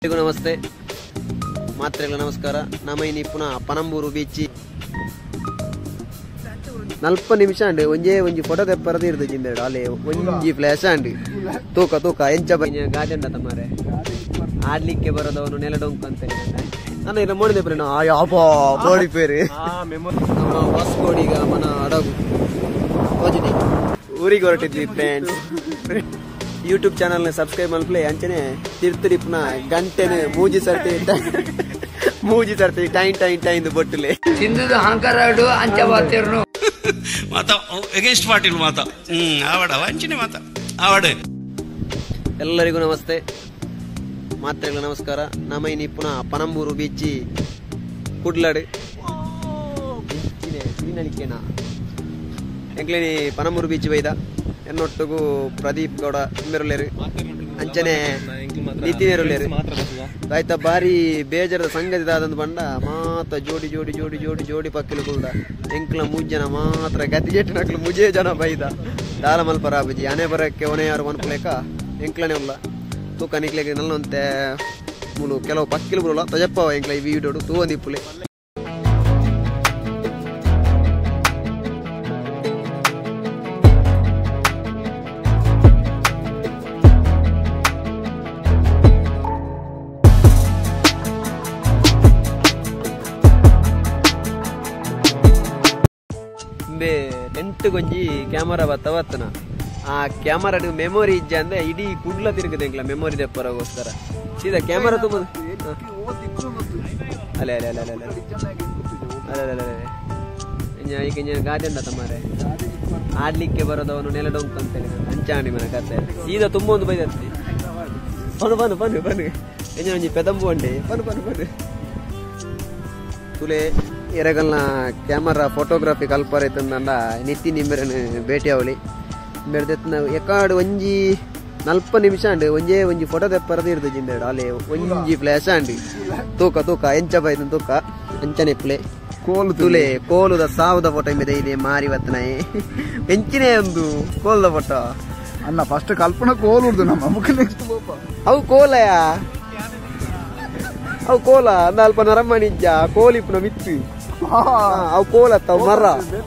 ನಮಸ್ತೆ ಮಾತ್ರೆಗಳ ನಮಸ್ಕಾರ. ನಮ್ಮ ಇನಿ ಪುನಃ ಪನಂಬೂರು ಬೀಚ್ ನಲ್ಪ ನಿಮಿಷ ಅಂಡ್ ಒಂಜೇ ಒಂಜಿ ಫೋಟೋ ತೆಪ್ಪರದ ಇರ್ದು ಜಿಂದೆರಡು ಅಲ್ಲೇ ಒಂಜಿ ಫ್ಲಾಶ್ ಅಂಡ್ ತೂಕ ತೂಕ ಎಂಚ ಗಾಜಂಡ ತಮಾರೆ ಆಡ್ಲಿಕ್ಕೆ ಬರೋದವನು ನೆಲಡೊಂಕು ಅಂತ ನಾನು ಇಲ್ಲ ಮೋಡಿದೆ ಬೋಡಿ ಪೇರು ನಮ್ಮ ವಾಸ್ಕೋಡಿಗ ಮನ ಅಡಗು ಹೋಜಿದೆ ಊರಿಗೆ ಹೊರಟಿದ್ವಿ ಫ್ರೆಂಡ್ಸ್. ಯೂಟ್ಯೂಬ್ ಚಾನಲ್ನ ಸಬ್ಸ್ಕ್ರೈಬ್ ಮಲ್ಪಲೆ ಅಂಚನೆ ತಿರ್ತುರಿಪ್ನ ಗಂಟೆನೆ ಮೂಜಿ ಸರ್ತಿ ಮೂಜಿ ಸರ್ತಿ ಟೈನ್ ಟೈನ್ ಟೈನ್ ಬೊಟ್ಟುಲೆ ಸಿಂಧುದ ಹಾಂಕರಾಡು ಅಂಚ ಬಾತಿರ್ನು ಮಾತಾ ಅಗೇನ್ಸ್ಟ್ ಪಾರ್ಟಿಲು ಮಾತಾ ಆವಡ ವಂಚನೆ ಮಾತಾ ಆವಡ. ಎಲ್ಲರಿಗೂ ನಮಸ್ತೆ ಮಾತ್ರೆಗಳ ನಮಸ್ಕಾರ. ನಮ್ಮ ಇನಿ ಪುನಃ ಪನಂಬೂರು ಬೀಚ್ ಕುಡ್ಲಾಡು ಎಂಕ್ಲೇನಿ ಪನಂಬೂರು ಬೀಚ್ ಬೈದ ಎನ್ನೊಟ್ಟುಗು ಪ್ರದೀಪ್ ಗೌಡ ಮೆರುಲೇರು ಅಂಚನೆ ನಿತಿನ್ ಆಯ್ತಾ. ಬಾರಿ ಬೇಜಾರದ ಸಂಗತಿ ದಾದಂದು ಬಂಡ ಮಾತ ಜೋಡಿ ಜೋಡಿ ಜೋಡಿ ಜೋಡಿ ಜೋಡಿ ಪಕ್ಕಿಲು ಕೂಡ ಎಂಕ್ಲ ಮೂಜನ ಮಾತ್ರ ಗತಿ ಜೆಟ್ಟಿನಕ್ಲು ಮುಜೇ ಜನ ಬೈದ ದಾಲ ಮಲ್ಪರ ಬುಜಿ ಅನೆ ಬರಕ್ಕೆ ಒನೆ ಯಾರು ಮನ್ಪುಲೇಕ ಎಂಕ್ಲನೆ ಉಲ್ಲ ತೂಕ ನಿಕ್ಲೆಗೆ ನಲ್ಲಂತೆ ಮುಲು ಕೆಲವು ಪಕ್ಕಿಲು ಬರೋಲ್ಲ ತಜಪ್ಪ ಎಂಕ್ಲ ಈ ವಿಡಿಯೋಡು ತೂವಂದಿಪ್ಪುಲೆ. ಟೆಂಟ್ ಗೊಂಜಿ ಕ್ಯಾಮರಾ ಬತ್ತ ಬತ್ತನ ಆ ಕ್ಯಾಮರಾ ಮೆಮೊರಿ ಇಜ್ಜ ಅಂದ್ರೆ ಇಡೀ ಕುಡ್ಲ ತಿರುಗಿದೆ ಎಂಕ್ಲ ಮೆಮೊರಿ ದೆಪ್ಪರಗೋಸ್ಕರ ಸೀದಾ ಕ್ಯಾಮರಾ ತುಂಬ ಅಲೆ ಅಲೆ ಅಲೆ ಅಲೆ ಅಲೆ ಅಲೆ ಅಲೆ ಅಲೆ ಈಗ ಗಾದೆಂಡ ತಮಾರೆ ಆಡ್ಲಿಕ್ಕೆ ಬರೋದವನು ನೆಲಡೊಂಕು ಅಂತೇಳಿ ಅಂಚಾಣಿ ಮನ ಕತೆ ಸೀದಾ ತುಂಬ ಒಂದು ಬೈದತ್ತಿ ಬನ್ನು ಬನ್ನು ಬನ್ನು ಬನ್ನು ಎಂಜ ಒಂಜಿ ಪೆದಂಬು ಅಂಡಿ ಬನ್ನು ಬನ್ನು ಬನ್ನು ತುಲೆ ಎರಗಲ್ನ ಕ್ಯಾಮರಾ ಫೋಟೋಗ್ರಫಿ ಕಲ್ಪರೈತಂದ ನಿತಿನ್ ಇಂಬೆರನ್ ಭೇಟಿ ಅವಳಿ ಇಂಬೆರ್ದೆತ್ನ ಎಕಾಡು ಒಂಜಿ ನಲ್ಪ ನಿಮಿಷ ಅಂಡ್ ಒಂಜೇ ಒಂಜಿ ಫೋಟೋ ತೆಪ್ಪರದ ಇರ್ದು ಜಿಂದೆರಡು ಅಲ್ಲೇ ಒಂಜಿ ಫ್ಲಾಶ್ ಅಂಡ್ ತೂಕ ತೂಕ ಎಂಚ ಬೈದ ತೂಕ ಅಂಚನೆ ಪ್ಲೇ ಕೋಲು ತುಲೆ ಕೋಲುದ ಸಾವುದ ಫೋಟೋ ಇಂಬೆದ ಇದೆ ಮಾರಿ ಬತ್ತನಾಯಿ ಎಂಚಿನೇ ಒಂದು ಕೋಲದ ಫೋಟೋ ಅಣ್ಣ. ಫಸ್ಟ್ ಕಲ್ಪನಾ ಕೋಲು ಉರ್ದು ನಮ್ಮ ಮುಖ ನೆಕ್ಸ್ಟ್ ಅವು ಕೋಲಯ ಅವು ಕೋಲ ಅಂದ ಅಲ್ಪ ನರಮಣಿಜ್ಜ ಕೋಲಿಪ್ಪುನ ಮಿತ್ತು ಅವು ಕೋಲತ್ತ ಅವು ಮರ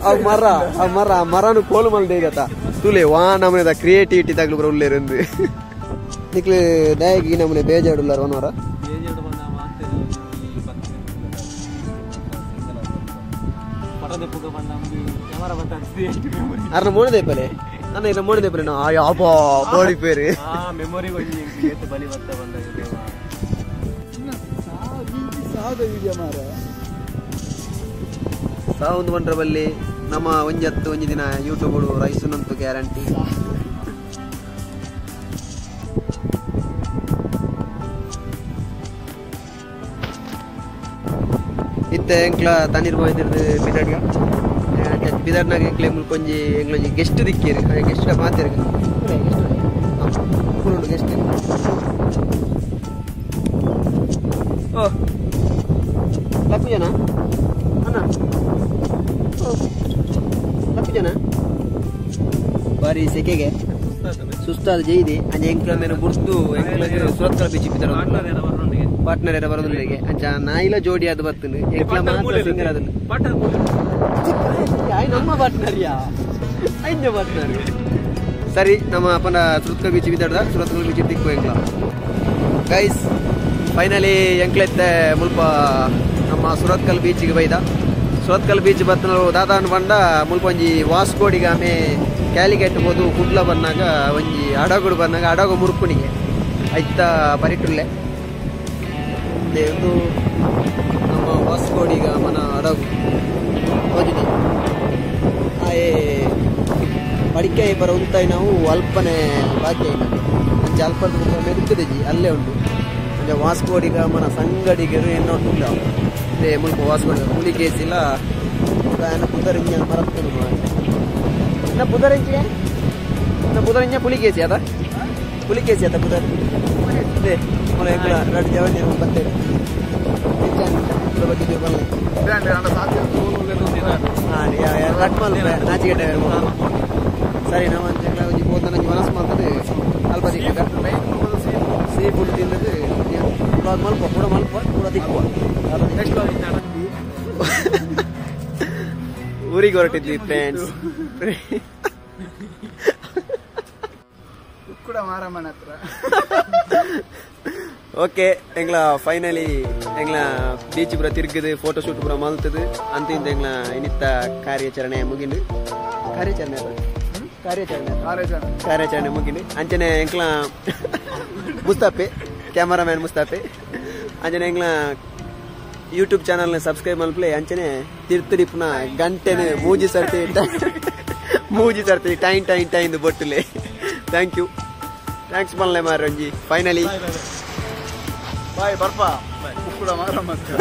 ಅವು ಮರ ಅವು ಮರ ಮರನು ಕೋಲು ಮಲ್ದೆ ಇದತ್ತ ತುಲೆ ವಾ ನಮನೆದ ಕ್ರಿಯೇಟಿವಿಟಿ ತಗ್ಲು ಬರ ಉಲ್ಲೇರಂದು ನಿಕ್ಲು ದಯಗಿ ನಮನೆ ಬೇಜಾಡುಲ್ಲಾರ ಒನವರ ಅರ್ನ ಮೋಡಿದೆ ಪಲೆ ನನ್ನ ಇಲ್ಲ ಮೋಡಿದೆ ಪಲೆ ಅಯ್ಯಪ್ಪ ಬೋಡಿ ಪೇರು ಮೆಮೊರಿ ಬಲಿ ಬತ್ತ ಬಂದ ಸಾವೊಂದು ಬಂಡ್ರ ಬಲ್ಲಿ ನಮ್ಮ ಒಂಜಿ ಹತ್ತು ಒಂಜಿ ದಿನ ಯೂಟ್ಯೂಬ್ ರೈಸುನಂತೂ ಗ್ಯಾರಂಟಿ. ಇತ್ತೆ ಎಂಕ್ಲ ತಣ್ಣೀರ್ ಬೋಯ್ದಿರ್ದು ಬಿದಡ್ಗ ಬಿದಡ್ನಾಗ ಎಂಕ್ಲ ಮುಲ್ಕೊಂಜಿ ಎಂಕ್ಲೊಂಜಿ ಗೆಸ್ಟ್ ದಿಕ್ಕೇರಿ ಗೆಸ್ಟ್ ಮಾತೇರಿ ಗೆಸ್ಟ್ ಓ ಲಕ್ಕು ಜನ ಅಣ್ಣ ಲಕ್ಕು ಜನ ಬಾರಿ ಸೆಕೆಗೆ ಸುಸ್ತಾದ ಜೈದಿ ಅಂಚ ಎಂಕ್ಲ ಮೇನ ಬುಡ್ದು ಎಂಕ್ಲ ಸುರತ್ಕಲ ಬೀಚ್ ಇಪ್ಪಿದಾರ ಪಾರ್ಟ್ನರ್ ಏರ ಬರೋದಿಲ್ಲ ಅಂಚ ನಾಯಿಲ ಜೋಡಿ ಅದು ಬರ್ತದೆ ಎಂಕ್ಲ ಮಾತ್ರ ಸಿಂಗಲ್ ಅದನ್ನ ನಮ್ಮ ಪಾರ್ಟ್ನರ್ ಯಾ ಐಂಜ ಪಾರ್ಟ್ನರ್. ಸರಿ ನಮ್ಮ ಅಪ್ಪನ ಸುರತ್ಕಲ್ ಬೀಚ್ ಬಿದ್ದಾಡ್ದ ಸುರತ್ಕಲ್ ಬೀಚ್ ದಿಕ್ಕು ಎಂಕ್ಲ ಗೈಸ್ ಫೈನಲಿ ಎಂಕ್ಲೆತ್ತೆ ಮುಲ್ಪ ನಮ್ಮ ಸುರತ್ಕಲ್ ಬೀಚಿಗೆ ಬೈದ. ಸುರತ್ಕಲ್ ಬೀಚ್ ಬತ್ತನ ದಾದಾನ್ ಬಂಡ ಮುಲ್ಪ ಒಂಜಿ ವಾಸ್ಕೋಡಿಗೆ ಆಮೆ ಕ್ಯಾಲಿಕೇಟ್ ಹೋದು ಕುಡ್ಲ ಬಂದಾಗ ಒಂಜಿ ಅಡಗುಡು ಬಂದಾಗ ಅಡಗು ಮುರುಕುನಿಗೆ ಐತ ಬರಿಟುಲ್ಲೆ ಒಂದು ನಮ್ಮ ವಾಸ್ಕೋಡಿಗ ಮನ ಅಡಗು ಹೋಜಿದೆ ಆಯೆ ಪಡಿಕೆ ಬರ ಉಂತಾಯಿ ನಾವು ಅಲ್ಪನೆ ಬಾಕಿ ಅಂಚೆ ಅಲ್ಪದ ಮೆದುಕುದೆಜಿ ಅಲ್ಲೇ ಉಂಟು ಅಂಚೆ ವಾಸ್ಕೋಡಿಗ ಮನ ಸಂಗಡಿಗರು ಎನ್ನೊಟ್ಟುಲ್ಲ ಅದೇ ಮುಲ್ಪ ವಾಸ್ಕೋಡಿಗ ಪುಲಿಕೇಸಿಲ್ಲ ಪುದರಿಂಜ ಮರತ್ತನು ಇನ್ನ ಪುದರಿಂಜಿ ಇನ್ನ ಪುದರಿಂಜ ಪುಲಿಕೇಸಿ ಅದ ಪುಲಿಕೇಸಿ ಅದ ಪುದರ್ ಅದೇ ಮೊಲ ಎಂಕ್ಲ ರಡ್ ಜವನಿ ಬತ್ತೇರು ಬಗ್ಗೆ ನಾಚಿಗೆಡ್ಡೆ ಸರಿ ನಾವು ಅಂಚೆಗ್ಲ ಒಂಜಿ ಪೋತ ನಂಜಿ ಮನಸ್ಸು ಮಾಡ್ತದೆ ಅಲ್ಪ ದಿಕ್ಕ ಸೀ ಫುಡ್ ತಿನ್ನದು. ವ್ಲಾಗ್ ಮಲ್ಪ ಕೂಡ ಮಲ್ಪ ಕೂಡ ದಿಕ್ಕುವ. ನೆಕ್ಸ್ಟ್ ಊರಿಗೆ ಹೊರಟಿದ್ವಿ ಫ್ರೆಂಡ್ಸ್. ಕೂಡ ಮಾರಮ್ಮನ ಹತ್ರ. ಓಕೆ, ಎಂಗ್ಲ ಫೈನಲಿ ಎಂಗ್ಲ ಬೀಚ್ ಪೂರ ತಿರ್ಗದು ಫೋಟೋ ಶೂಟ್ ಪೂರ ಮಲ್ತದು ಅಂತ ಇಂತ ಎಂಗ್ಲ ಇನ್ನಿತ್ತ ಕಾರ್ಯಾಚರಣೆ ಮುಗಿಂಡು. ಕಾರ್ಯಾಚರಣೆ ಅಲ್ಲ? ಕಾರ್ಯಾಚರಣೆ ಕಾರ್ಯಾಚರಣೆ ಕಾರ್ಯಾಚರಣೆ ಮುಗಿಂಡು. ಅಂಚನೆ ಎಂಕ್ಲ ಮುಸ್ತಾಪೆ ಕ್ಯಾಮರಾಮ್ಯಾನ್ ಮುಸ್ತಾಪೆ ಅಂಚನೆ ಎಂಗ್ಲ ಯೂಟ್ಯೂಬ್ ಚಾನಲ್ನ ಸಬ್ಸ್ಕ್ರೈಬ್ ಮಲ್ಪಲೆ. ಅಂಚನೆ ತಿರ್ತುಡಿಪುನ ಗಂಟೆನ ಮೂಜಿ ಸರ್ತಿ ಮೂಜಿ ಸರ್ತಿ ಟೈನ್ ಟೈನ್ ಟೈನ್ ಬೊಟ್ಟುಲೆ. Thank you, thanks ಮಲ್ಲೆ ಮಾರಂಜಿ ಫೈನಲಿ. ಬಾಯ್ ಬರ್ಪಾ. ಉಕ್ಕುಡ ಮಾರಮ್ಮ ಹತ್ರ.